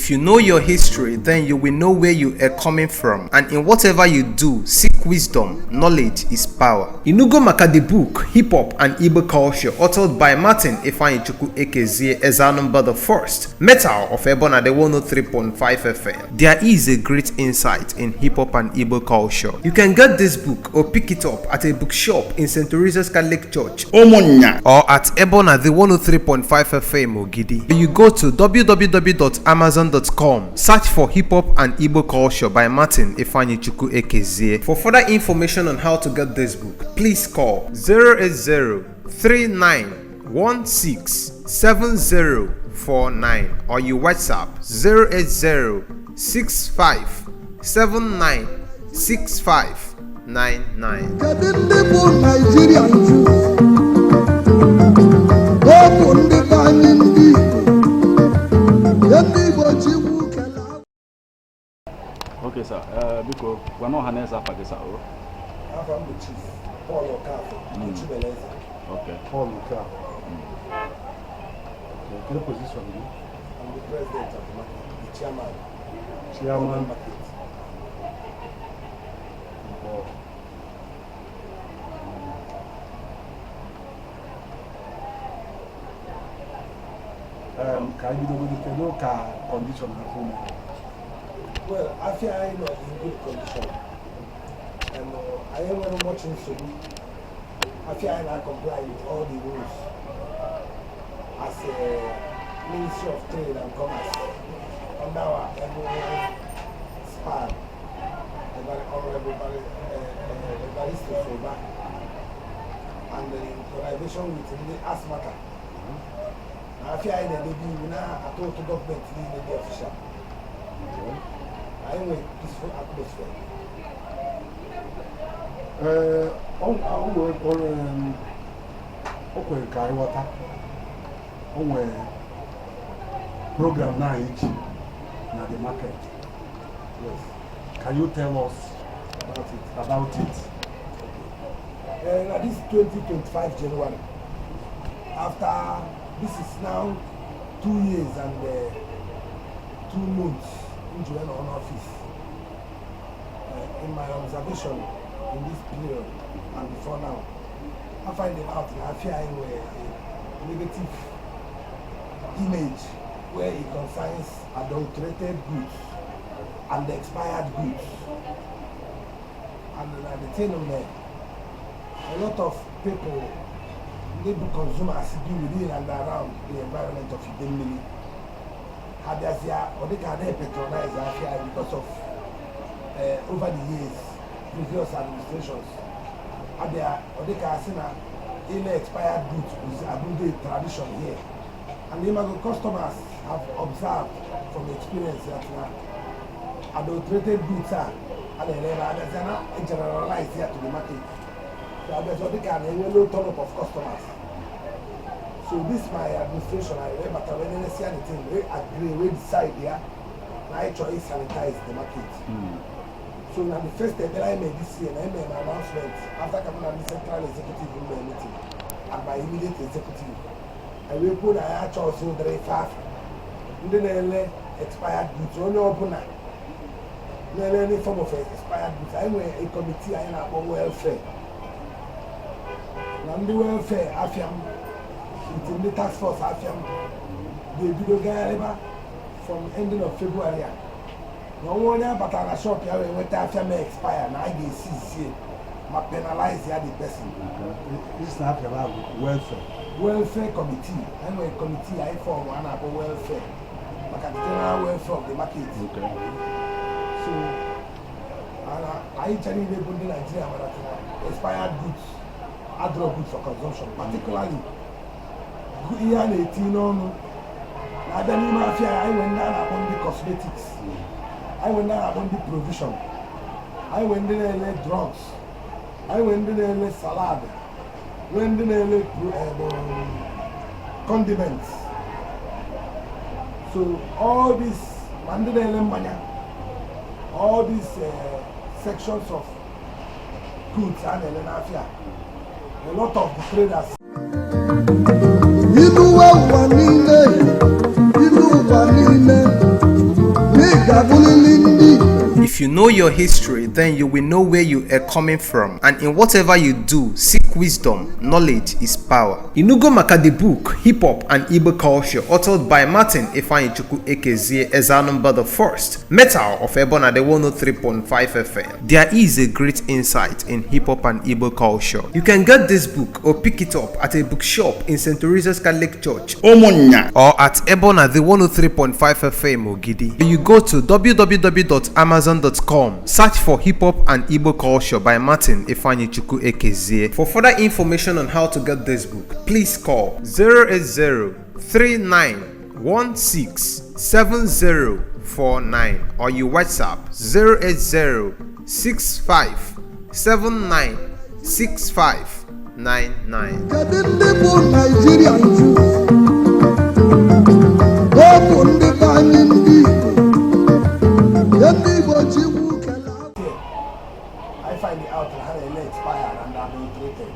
If you know your history, then you will know where you are coming from. And in whatever you do, seek wisdom. Knowledge is power. Inugo maka the book, Hip Hop and Igbo Culture, authored by Martin Ifeanyichukwu Ekezie Ezanumba the First, Metal of Ebona the 103.5 FM. There is a great insight in hip hop and Igbo culture. You can get this book or pick it up at a bookshop in St. Teresa's Catholic Church Ụmụnnya. Or at Ebona the 103.5 FM Ogidi. You go to www.amazon.com, search for Hip Hop and Igbo Culture by Martin Ifeanyichukwu Ekezie. For further information on how to get this book, please call 080 3916 7049 or you WhatsApp 080 65 79 6599. Kedu ndị bụ Naijiria nju? Ọ bụ ndị be anyị, ndị Igbo, ndị Igbo Chikwu kele. Okay, sir. Biko, gwana ọha na eze afa gị, sir. O. Afa m bụ Chief Paul Okafor Chibeleze. Paul Okafor. Okay, kedu position gị? I'm the president of the market, the chairman Chairman. of the market. Paul. Ka anyị bidogodi, kedu ka condition afọ unu? Well, afịa anyị nọ in good condition. And anyị enwere much nsogbu. Afịa anyị na-comply with all the rules as a Ministry of Trade and Commerce under our able SPAN, the very Honorable Barrister Soba, and in collaboration with ndị ASMATA. Na afịa anyị na-edebe iwu, na-atụ ụtụ gọọmenti niile dị official. Anyị nwere peaceful atmosphere. Ee, o kwere ka anyị ghọta o nwere program na anyị ji na the market. Yes. Can you tell us about it? About it. Na this 2025 January, after this is now 2 years and 2 months m ji wee nọ n'office, in my observation in this period and before now, I find it out na afia anyị nwere a negative image where it concerns adulterated goods and expired goods. And na the thing mere a lot of people, ndị bụ consumers bi within and around the environment of Idemmili, ha bịazịa, ọ dịka ha na-patronize afia anyị because of over the years, previous administrations abịa, ọ dịka asị na ile expired goods is abụrụgo a tradition here. And imago customers have observed from experience that na adulterated goods a na-ere ebe abịazịa na generalize ya to the market. So abịazịa, ọ dịka a na-enwe low turn up of customers. So this my administration, I wee bata wee nenesia the thing, wee agree, wee decide ya na anyị chọrọ sanitize the market. So na the first ekpere anyị mere this year na eme m announcement after ka mụ na ndị central executive mere meeting and my immediate executive, anyị wee kwuo na anyị achọghịzị ụdịrị ife afọ ndị na-ele expired goods. Onye ọbụla na-ele any form of expired goods, anyị nwere a committee anyị na-akpọ welfare, na ndị welfare afịa m with ndị task force afịa m ga-ebido gagharịba from ending of February a, na ọnwa onye abatara na shop ya wee nweta afịa ma expire, na a ga-esi zie ma penalize ya the person. Isi na afịa bụ welfare? Welfare committee. Anyị nwere committee anyị form a na-akpọ welfare maka the general welfare of the market. So ana anyị chere niile bụ ndị Naijiria mara na expired goods adịrọ good for consumption, particularly ihe a na-eti n'ọnụ na-abịa n'ime afịa. Anyị nwere ndị a na-akpọ ndị cosmetics, anyị nwere ndị a na-akpọ ndị provision, anyị nwere ndị na-ele drugs, anyị nwere ndị na-ele salad, nwee ndị na-ele bụ, condiments. So all these, ma ndị na-ele mmanya, all these sections of goods a na-ele n'afịa, a lot of the traders Ilu ụwa niile, ilu ụwa niile. Ga-abụrịrị ndị Igbo. If you know your history, then you will know where you are coming from. And in whatever you do, seek wisdom. Knowledge is power. Inugo maka the book, Hip Hop and Igbo Culture, authored by Martin Ifeanyichukwu Ekezie Ezanumba the First, Metal of Ebona the 103.5 FM. There is a great insight in hip hop and Igbo culture. You can get this book or pick it up at a bookshop in St. Teresa's Catholic Church Ụmụnnya. Or at Ebona the 103.5 FM Ogidi. You go to www.amazon.com, search for Hip Hop and Igbo Culture by Martin Ifeanyichukwu Ekezie. For further information on how to get this book, please call 080 3916 7049 or you WhatsApp 080 65 79 6599. Kedu ndị bụ Naijiria nju? Ọ bụ ndị be anyị ndị Igbo. Ndị Igbo Chikwu kele. I find it out na ha na-ele expired and adulterated.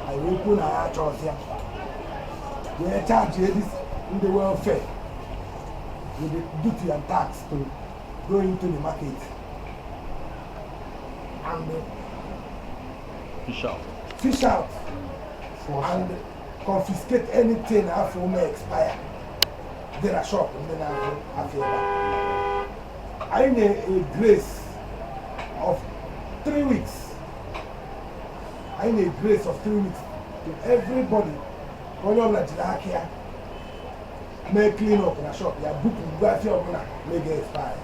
Anyị wee kwuo na ya achọghịzị ya, wee charge this ndị welfare with the duty and tax to go into the market and Fish out. Fish out and confiscate anything afọ ume expire dị na shop ndị na-azụ afịa ebe a. Anyị nye a grace of 3 weeks. Anyị nye a grace of 3 weeks to everybody, ka onye ọbụla jiri aka ya mee clean up na shop ya, bupụ ngwa afịa ọbụla mega expire,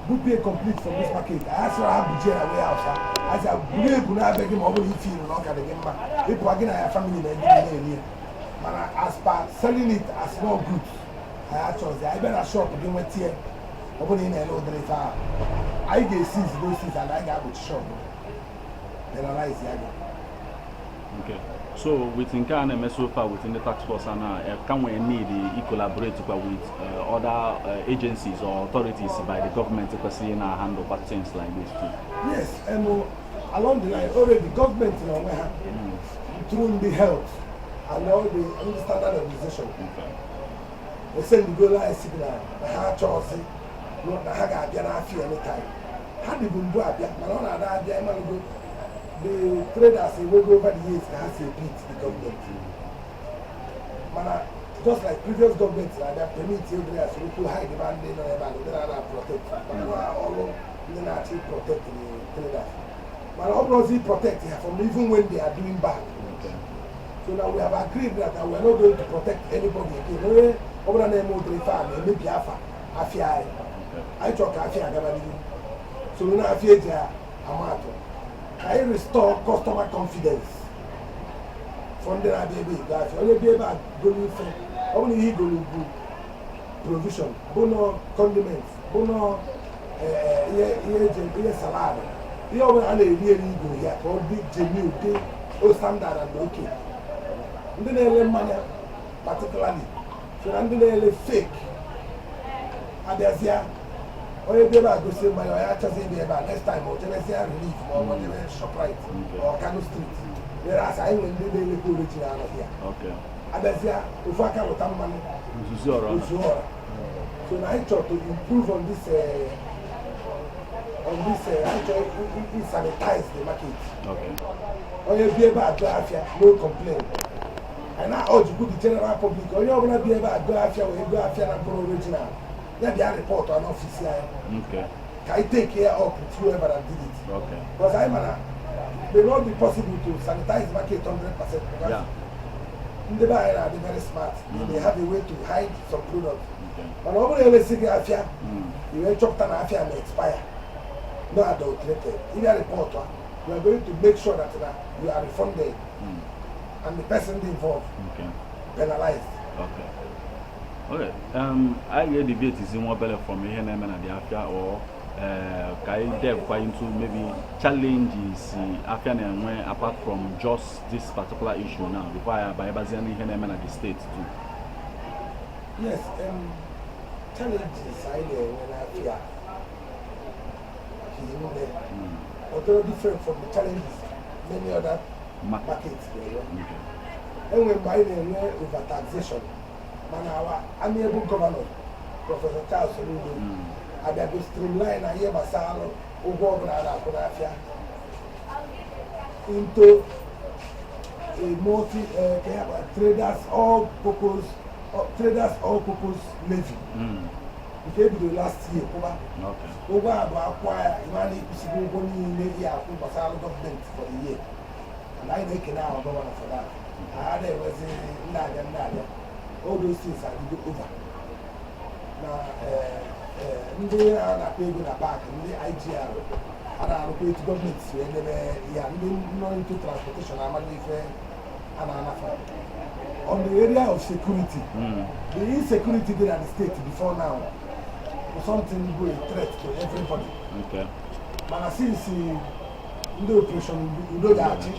bupụ ya complete from this market. Anyị sịrị ha bujie na warehouse ha, asị ha buru ebu na-abịa gị, ma ọ bụrụ ife iru na ọ ka dị gị mma ịpụ gị na ya family na ndị na-eri ya. Mana as per selling it as not good, anyị achọzi anyị bịa na shop gị nweta ya. Ọ bụrụ na ị na-ele ụdịrị ife ahụ, anyị ga-esi those things and anyị ga-akpọchi shop, penalize ya gị. Okay. So with nke a na-eme so far within the task force na ka nwee need i collaborate kwa with other agencies or authorities by the government kwesịrị na handle bad things like this too? Yes, and along the line already, government na onwe ha through ndị health and all the ndị standard organization esendigola anyị signal na ha achọghịzị na ha ga-abịa n'afịa anytime. Ha dịbụ mbụ abịa, mana ọ na-ada abịa. Ịmalụgo the traders enwego over the years ka ha si beat the government, mana just like previous government na-abịa permit obere ya soro kwuo hide ebe ndị nọ ebe a na ndị na-ana protect, maka na ọrụ ndị na-achị protect the traders, mana ọ bụrụzi protect ha from even when they are doing bad. So now we have agreed that we are not going to protect anybody again. Onye ọbụla na-eme ụdịrị ife a na-emebi afa afịa anyị. Anyị chọrọ ka afịa agaba n'ihu, soro na afịa eji ama atụ, ka anyị restore customer confidence for ndị na-abịa ebe ego afịa. Onye bịa ebe a golu ife, ọ bụrụ na ihe igolu bụ provision, bụ nọ condiment, bụ nọ ihe ihe eji ihe salad, ihe ọbụla a na-eri eri, igoro ya ka ọ dị genuine, dị o standard and okay. Ndị na-ele mmanya particularly so na ndị na-ele fake abịazịa, onye bịa ebe a gosi mmanya, onye achọzi ịbịa ebe a next time, o jebezie Relief ma ọ jebe Shoprite or Kano Street. Were asị anyị nwere ndị na-elekwa original anọghị ya. Abịazịa ofu aka lụta mmanụ Nzuzi ọrụ. Ozu ọra. So na anyị chọrọ to improve on this, anyị chọrọ sanitize the market. Onye bi ebe a gụọ afịa, no complain. Anyị na-ọjikwu the general public, onye ọbụla bi ebe a gụọ afịa wee gụọ afịa na mkpụrụ original ya, bịa report n'ọfisi anyị ka anyị take care up with whoever that did it, because anyị mana may not be possible to sanitize market 100% because ndị be anyị na-adị very smart. They may have a way to hide some products, mana ọ bụrụ na elesi gị afịa, i wee chọpụta na afịa na expire, no adulterated, ị bịa report a, we are going to make sure that na you are refunded and the person involved penalized. Okay. Anyị ga-deviate isi nwa obere from ihe na-eme na the afia or ka anyị delve kwa into maybe challenges afia na-enwe apart from just this particular issue now, before anyị abanyebazie n'ihe na-eme na the state too. Yes, challenges anyị na-enwe n'afịa hinne, although different from the challenges many other markets na-enwe. Enwe mgbe anyị na-enwe overtaxation, mana our amiable governor, Professor Charles Soludo, Abịago streamline na ihe gbasara ụgwọ ọbụla a na-akwụ n'afịa into a multi ka ya bụ traders all purpose levy nke ebidoro last year kwụba. Ụgwọ a bụ akwụ ya, ịma na ịkwụsịgo ụgwọ niile ihe akwụ gbasara gọọmenti for the year, and anyị na-ekene our governor for that. Ha na-enwezi ndị abịa, ndị abịa, all those things adịgo over na ndị a na-akpọ ego na park, ndị IGR a na-arụkwa etu gọọmenti si wee debe ya, ndị nọ into transportation amaghị ife a na-anafa. On the area of security, the insecurity dị na the state before now was something bụ a threat to everybody, mana since ndị Operation Udo Ga-achị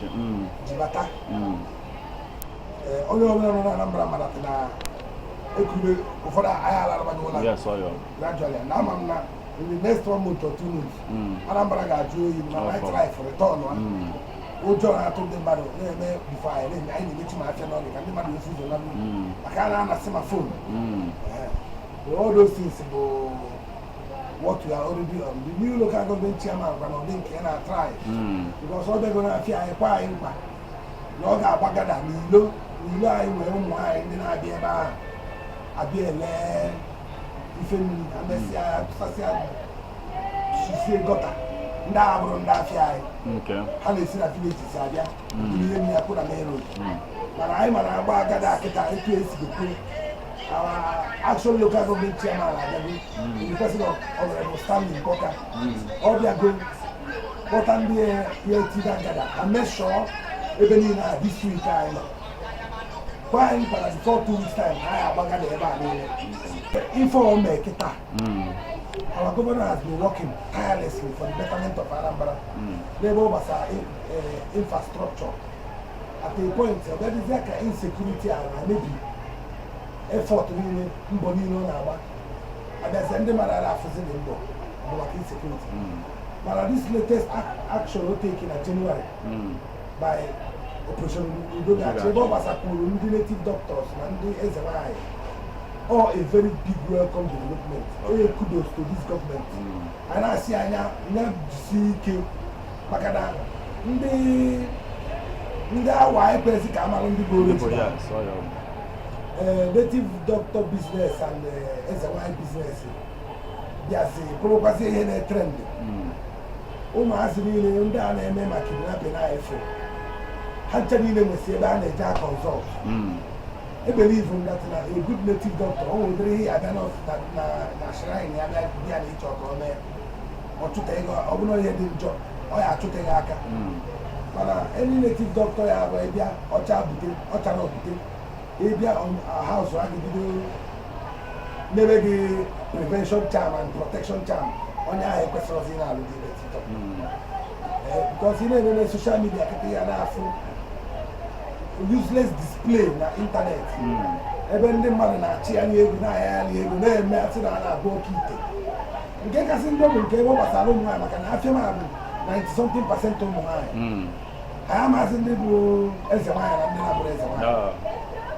ji bata, onye ọbụla nọ na Anambra mara na ekwube ụfọdụ anyị alarụbaghị ụlọ Yes, ọ ya. gradually, and ama m na in the next one month or 2 months, Anambra ga-ajụ oyi ma Ọfọ. night life return ha. Ụjọ na-atụ ndị mmadụ na-eme before anyị na-eme, anyị na-emechi ma afịa n'oge ka ndị mmadụ esi ụzọ na maka a na-anasị ma phone. All those things bụ what we are already on. The new local government chairman gwara ụdị nke ya na-try because ọ bịago n'afịa anyị kwa anyị nkwa na ọ ga-agbagada n'ilo n'ilo. Anyị nwere ụmụ anyị ndị na-abịa ebe ahụ abịa ele ife mmiri, amesịa tụsasịa, sisie gutter. Ndị agha bụrụ ndị afịa anyị, ha na-esi na villages abịa buru ihe mmiri akwụ na main road, mana anyị mara agba agada kịta etu esi gekwe. Our actual local government chairman abịago in the person of Honorable Stanley Nkoka. Ọ bịago kpọta ndị ya etiga agada ha meshọọ ebe niile a. This week anyị nọ kwa anyị kwara before 2 weeks time anyị agbagada ebe a niile ife o mee kịta. Our governor has been working tirelessly for the betterment of Anambra n'ebe ọ gbasara infrastructure. At a point, ọ bịadịzịa ka insecurity a na-emebi effort niile, mbọ niile ọ na-agba. Abịazịa ndị mmadụ ara afụzi dị mbọ bụ maka insecurity, mana this latest action o take na January by Operation Udo Ga-achị, ebe ọ gbasakwuru ndị native doctors na ndị eze nwanyị, all a very big welcome development. Onye kudos to this government. A na-asị anya nya jisie ike maka na ndị awa ekwesị ka amalụ ndị bụ Ndị bụ original. Yes, ọ ya. Native doctor business and eze nwanyị business bịazi bụrụkwazị ihe na-etrend. Ụmụazị niile ndị a na-eme ma kidnapping na efe ha ncha niile nwesị ebe a na-eje consult. E believe m that na a good native doctor, ọ nwere obere ihe ya abịa na shrine ya bịa bịa na ịchọ ka ọ mee, ọ chụta ego. Ọ bụrụ ihe dị njọ, ọ ya achụta gị aka, mana any native doctor ya bụ ịbịa ọcha bute ọchara obute, ịbịa house a gị bido nyere gị prevention charm and protection charm, onye ahụ ekwesịrị ị na-alụ gị native doctor. Because ị na-enene social media kịta, ya na-afụ useless display na internet ebe ndị mmadụ na-achị anya egwu, na-aya anya egwu, na-eme asị na a na-agba oke ite. Nke kasị njọ bụ nke ebe ọ gbasara ụmụ nwaanyị, maka na afịa m bụ 90 something percent ụmụ nwaanyị. Anyị amaghịzị ndị bụ eze nwaanyị na ndị na-abụrụ eze nwaanyị.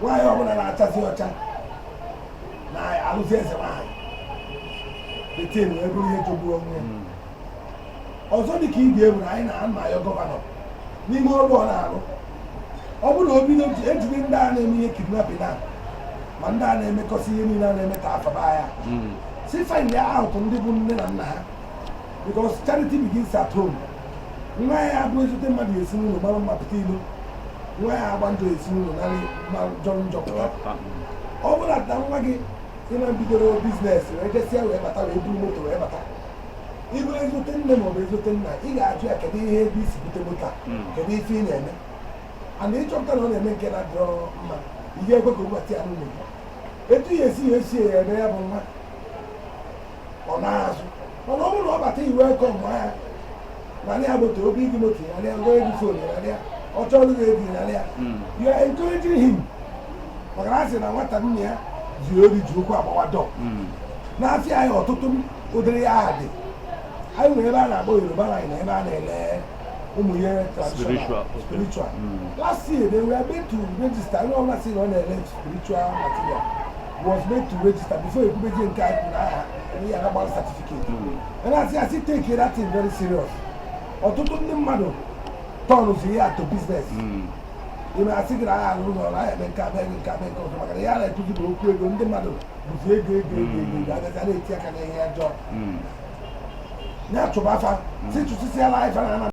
Nwaanyị ọbụla na-achazi ọcha na-alụzi eze nwaanyị etin wee bụrụ ihe jọgburu onwe ya. Ọzọ dị ka ibi egwu na anyị na-ama ayọ governor n'ime ọrụ ọ na-arụ, ọ bụrụ na o bido ejide ndị a na-eme ihe kidnapping a, ma ndị a na-emekọsị ihe niile a na-eme ka afaba ya, si find ya out ndị bụ nne na nna ha, because charity begins at home. Nwa ya abụ ezute mmadụ esi n'ụlọ mara mma pụta ilo, nwa ya agba njọ esi n'ụlọ narị ma jọrọ njọ pụta. Ọ bụrụ na nwa gị ị na-bidoro business wee jesịa wee bata wee buru moto wee bata, ị bụrụ ezute nne ma ọ bụ ezute nna, ị ga-ajụ ya, kedu ihe ebe isi bute moto a? Kedu ife ị na-eme? And ịchọpụta na ọ na-eme nke na-adịrọ mma, ị ga-ekwe ka o bata ya n'ụlọ gị? Etu ya esi ya esi ya eme ya bụ nwa ọ na-azụ. Mana ọ bụrụ na ọ bata iwe kọ mma ya narị ya moto, obi gị moto narị ya, ngwa ego phone narị ya, ọ chọrọ gị ego narị ya, you are encouraging him, maka na a sị na nwata nna ya ji ori ji ụkwụ agbawa dọ. N'afịa anyị, ọtụtụ ụdịrị ya aha dị. Anyị nwere ebe a na-akpọ Yoruba line na ebe a na-ele ụmụ ihe traditional. Spiritual, okay. Spiritual. Last year they were made to register. Onye ọbụla sị na ọ na-ele spiritual material Was made to register before ekwubeje nke anyị kwuru aha na ya na-agbara certificate. And asị take that thing very serious. Ọtụtụ ndị mmadụ turnụzi ya to business. Ime asị gị na agha alụrụ ụlọ na eme nke abịa nke abịa nke ọzọ, maka na ya na-ekwuzi bụ okwu ego. Ndị mmadụ bụzi ego, ego, ego, ego, ego, agazi a na-eti aka n'ihe ọjọọ. Na-achụba afa si chụsịsịala ife na ana.